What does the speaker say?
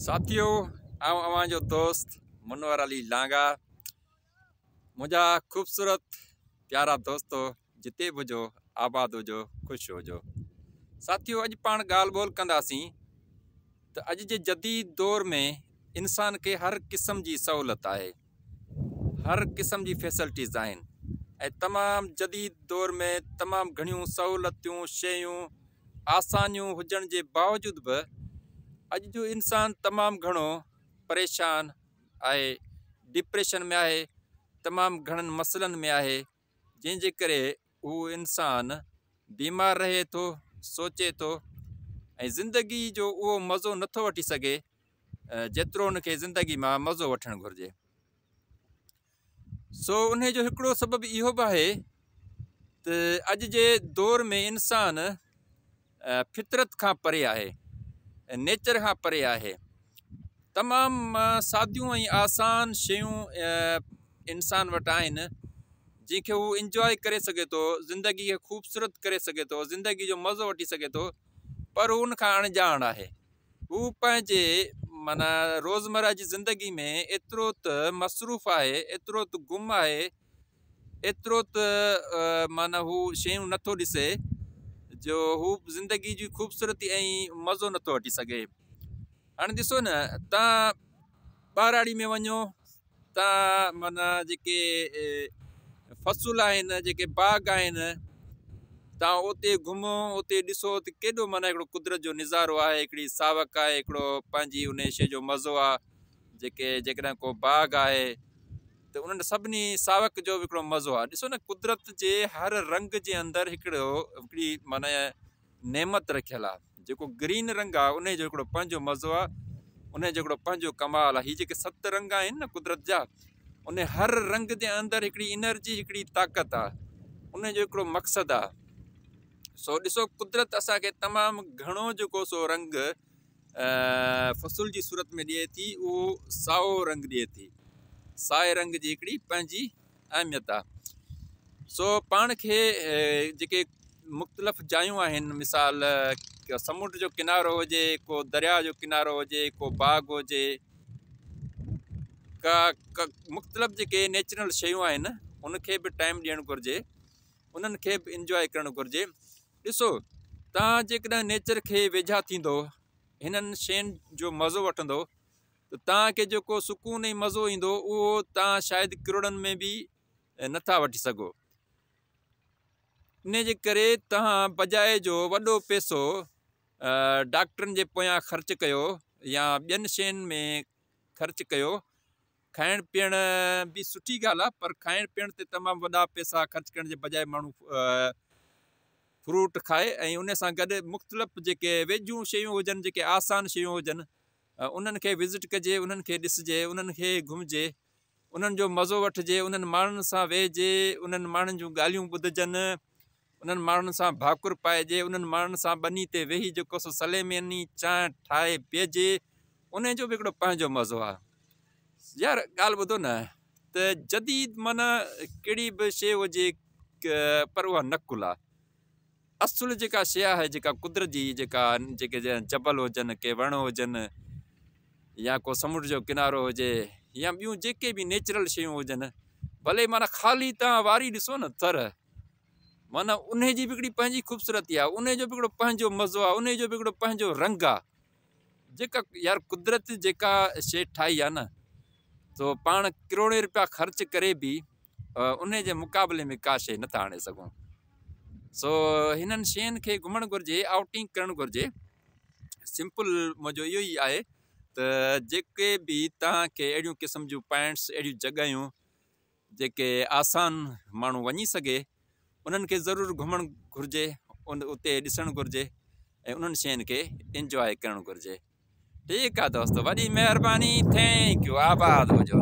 ساٿيو آئون اوهان جو دوست منور علي لانگاهه منهنجا خوبصورت پيارا دوستو جتي به هجو آباد هجو خوش هجو ساٿيو اڄ پاڻ ڳالهه ٻولهه ڪنداسين ته اڄ جي جديد دور ۾ انسان کي هر قسم جي سهولت آهي هر قسم جي فيسلٽيز آهن ۽ تمام جديد دور ۾ تمام گهڻيون سهولتيون شيون آسانيون هجڻ جي باوجود به اڄ جو انسان تمام گهڻو پريشان آهي ڊپريشن ۾ آهي تمام گهڻن مسئلن ۾ آهي جنهن جي ڪري هو انسان بيمار رهي ٿو سوچي ٿو ۽ زندگي جو اهو مزو نٿو وٺي سگهي جيترو ان کي زندگي مان مزو وٺڻ گهرجي سو انهي جو هڪڙو سبب اهو به آهي ته اڄ جي دور ۾ انسان فطرت کان پري آهي نيچر کان پري آهي تمام ساديون ۽ آسان شيون انسان وٽ آهن جنهن کي هو انجواء ڪري سگهي ٿو زندگي کي خوبصورت ڪري سگهي ٿو زندگي جو مزو وٺي سگهي ٿو پر هو ان کان اڻڄاڻ آهي هو پنهنجي معنيٰ روزمره جي زندگي ۾ ايترو ته مصروف آهي، ايترو ته گم آهي، ايترو ته معنيٰ هو شيون نٿو ڏسي جو هو زندگي جي خوبصورتي ۽ مزو نٿو وٺي سگهي. هاڻي ڏسو نه تان ٻهراڙي ۾ وڃو تان معنيٰ جيڪي فصل آهن جيڪي باغ آهن تان اتي گهمو اتي ڏسو ته ڪيڏو معنيٰ هڪڙو قدرت جو نظارو آهي هڪڙي ساوڪ آهي هڪڙو پنهنجي ان شيء جو مزو آهي جيڪي جيڪڏهن ڪو باغ آهي ته انهن سڀني ساوڪ جو به هڪڙو مزو آهي ڏسو نه قدرت جي هر رنگ جي اندر هڪڙو هڪڙي معنيٰ نعمت رکيل آ جيڪو گرين رنگ آ انهي جو هڪڙو پنهنجو مزو آ انهي جو هڪڙو پنهنجو ڪمال آ هي جيڪي ست رنگ آهن نه قدرت جا انهي هر رنگ جي اندر هڪڙي انرجي هڪڙي طاقت آ انهي جو هڪڙو مقصد آ سو ڏسو قدرت اسان کي تمام گهڻو جيڪو سو رنگ فصل جي صورت ۾ ڏئي ٿي اهو سائو رنگ ڏئي ٿي سائي رنگ جي هڪڙي پنهنجي اهميت آ سو پاڻ کي جيڪي مختلف جايون آهن مثال سمنڊ جو ڪنارو هجي ڪو درياء جو ڪنارو هجي ڪو باغ هجي ڪا مختلف جيڪي نيچرل شيون آهن ان کي به ٽائيم ڏيڻ گهرجي انهن کي به انجواء ڪرڻ گهرجي ڏسو تان جيڪڏهن نيچر کي ويجها ٿيندو هنن شين جو مزو وٺندو ته توهان کي جيڪو سڪون ۽ مزو ايندو اهو توهان شايد ڪروڙن ۾ به نٿا وٺي سگهو ان جي ڪري توهان بجاء جو وڏو پئسو ڊاڪٽرن جي پويان خرچ ڪيو يا ٻين شين ۾ خرچ ڪيو کائڻ پيئڻ به سٺي ڳالهه آهي پر کائڻ پيئڻ تي تمام وڏا پئسا خرچ ڪرڻ جي بجاء ماڻهو فروٽ کائي ۽ ان سان گڏ مختلف جيڪي ويجهيون شيون هجن جيڪي آسان شيون هجن انهن کي وزٽ ڪجي، انهن کي ڏسجي، انهن کي گهمجي، انهن جو مزو وٺجي، انهن ماڻهن سان ويهجي، انهن ماڻهن جون ڳالهيون ٻڌجن، انهن ماڻهن سان ڀاڪر پائجي، انهن ماڻهن سان ٻني تي ويهي جيڪو سو سليماني چانهه ٺاهي پيئجي، انهي جو به هڪڙو پنهنجو مزو آهي. يار ڳالهه ٻڌو نه ته جديد معنيٰ ڪهڙي به شيء هجي پر اها نقل آهي. اصل جيڪا شيء آهي جيڪا قدرت جي جيڪا جيڪي جبل هجن ڪي وڻ هجن يا ڪو سمنڊ جو ڪنارو هجي يا ٻيون جيڪي به نيچرل شيون هجن ڀلي معنيٰ خالي تان واري ڏسو نه ٿر معنيٰ انهي جي به هڪڙي پنهنجي خوبصورتي آهي انهي جو به هڪڙو پنهنجو مزو آهي انهي جو به هڪڙو پنهنجو رنگ آهي جيڪا يار قدرت جيڪا شيء ٺاهي آهي نه تو پاڻ ڪروڙين روپيا خرچ ڪري به انهي جي مقابلي ۾ ڪا شيء نٿا آڻي سگهون سو هنن شين کي گهمڻ گهرجي آئوٽنگ ڪرڻ گهرجي سمپل منهنجو اهو ئي آهي ته جيڪي به توهان کي اهڙيون قسم جون پوائنٽس اهڙيون جڳهيون جيڪي آسان ماڻهو وڃي سگهي انهن کي ضرور گهمڻ گهرجي ان اتي ڏسڻ گهرجي ۽ انهن شين کي انجواء ڪرڻ گهرجي ٺيڪ آ دوستو وڏي مهرباني thank you آباد هجو.